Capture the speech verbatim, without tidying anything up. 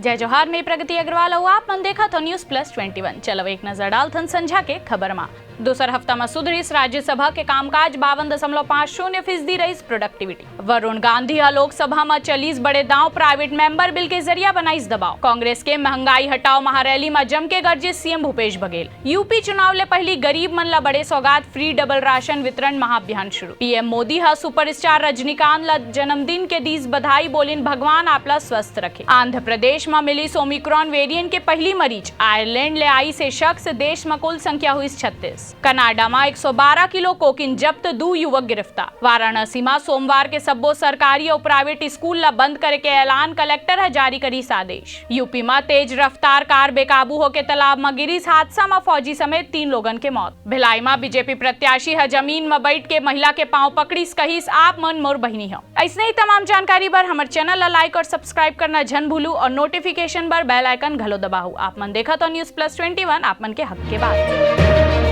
जय जोहार, मैं प्रगति अग्रवाल अउ आप मन देखत हो News Plus Twenty One। चलो एक नजर डालथन संझा के खबर मा। दूसर हफ्ता म सुधरिस राज्यसभा के कामकाज, बावन दशमलव पाँच शून्य फीसदी रहिस productivity। वरुण गांधी ह लोकसभा म चलिस बड़े दांव, private member bill के जरिया बनाइस दबाव। कांग्रेस के महंगाई हटाओ महारैली म जम के गरजिस सीएम भूपेश बघेल। यूपी चुनाव ले पहिली गरीब मन ला बड़े सौगात, free double राशन वितरण महाअभियान शुरू। पीएम मोदी ह superstar रजनीकांत ला जन्मदिन के दीस बधाई, बोलिन भगवान आप ला स्वस्थ रखे। आंध्र प्रदेश म मिलिस ओमिक्रॉन variant के पहिली मरीज, आयरलैंड ले आइस ए शख्स, देश म कुल संख्या हुइस छत्तीस। कनाडा म एक सौ बारह किलो कोकीन जब्त, दू युवक गिरफ्तार। वाराणसी म सोमवार के सब्बो सरकारी अउ private स्कूल ला बंद करे के ऐलान, कलेक्टर ह जारी करिस आदेश। यूपी म तेज रफ्तार कार बेकाबू होके तालाब म गिरिस, हादसा म फौजी समेत तीन लोगन के मौत। भिलाई म बीजेपी प्रत्याशी ह जमीन म बइठ के महिला के पांव पकड़िस, कहिस, "आप मन मोर बहिनी हव।" अइसने ही तमाम जानकारी बर हमर channel ला like अउ subscribe करना झन भूलू अउ notification बर bell icon घलो दबाहू। आप मन देखत हो News Plus Twenty One, आप मन के हक के बात।